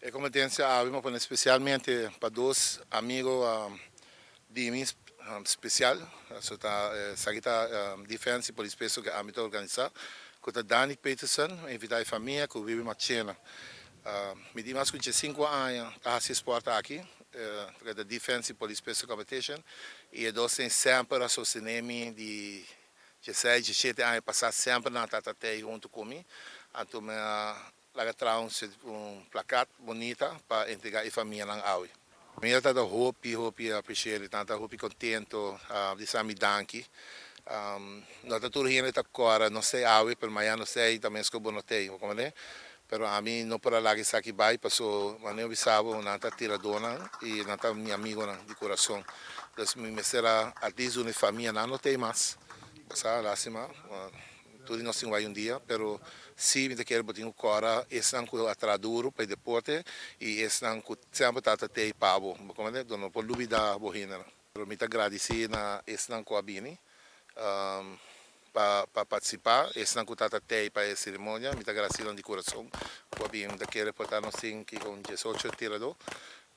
E kompetensia awe mi a pone spesialmente pa dos amigo di mi spesial, so ta esaki ta Defense y Polis Peso ku ami ta organisa, ku ta Dani Peterson, mi a invita e famia ku Wibi Marchena. Mi tin mas ku diesinku aña ta hasi e sport aki, ta Defense y Polis Peso Competition, y e dos tin semper a sostene mi di dieseis, diesshete aña pasa semper nan ta tei huntu ku mi, anto mi a laga traha un plakat bunita pa entrega e famianan awe. Mi a ta hopi hopi appreciate, nan ta hopi contento di sa mi danki. No ta tur hende ta cora nos tey awe, pero mañana nos tey ta mes cu bo no tey, bo comprende? Pero ami no por a laga esaki bay paso manera mi bisa bo nan ta tiradornan y nan ta mi amigonan di corazon. Dus mi mester a at least duna e famia nan no tey mas, sa lastima. Tur di nos tin wai un dia, pero si mi ta kere bo tin ku kòrda esnan ku a traha duru pa e deporte i esnan ku semper ta ta tei pa bo. Bo komprende? Bo no por lubida bo hendenan. Pero mi ta gradisí na esnan ku a bini pa pa partisipá, esnan ku ta ta tei pa e seremonia, mi ta gradisí nan di kurason ku a bini. Mi ta kere por ta nos tin kiko un diesocho tiradó.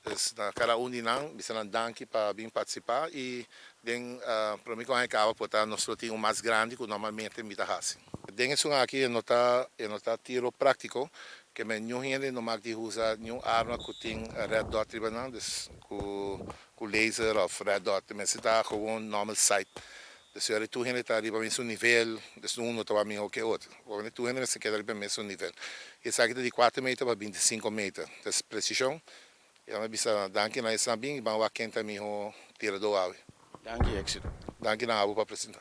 Pues na kada un di nan bisa nan danki pa bin partisipá i den promé ku aña kaba por ta nos lo tin un mas grandi ku normalmente mi ta hasi. Den esun aki e no ta e no ta tiro práktiko ke men niun hende no mag di usa niun arma ku tin red dot riba nan dus ku ku laser òf red dot mester ta gewoon normal sight. Dus yori tur hende ta riba mesun nivel, dus un no ta wak mihó ke otro. Obviamente tur hende mester keda riba e mesun nivel. I esaki ta di kuater meter pa bintisinko meter. Dus presishon. I mi a bisa danki na esnan bin i ban wak ken ta e mihó tiradó awe. Danki i éksito. Danki na abo pa presentá.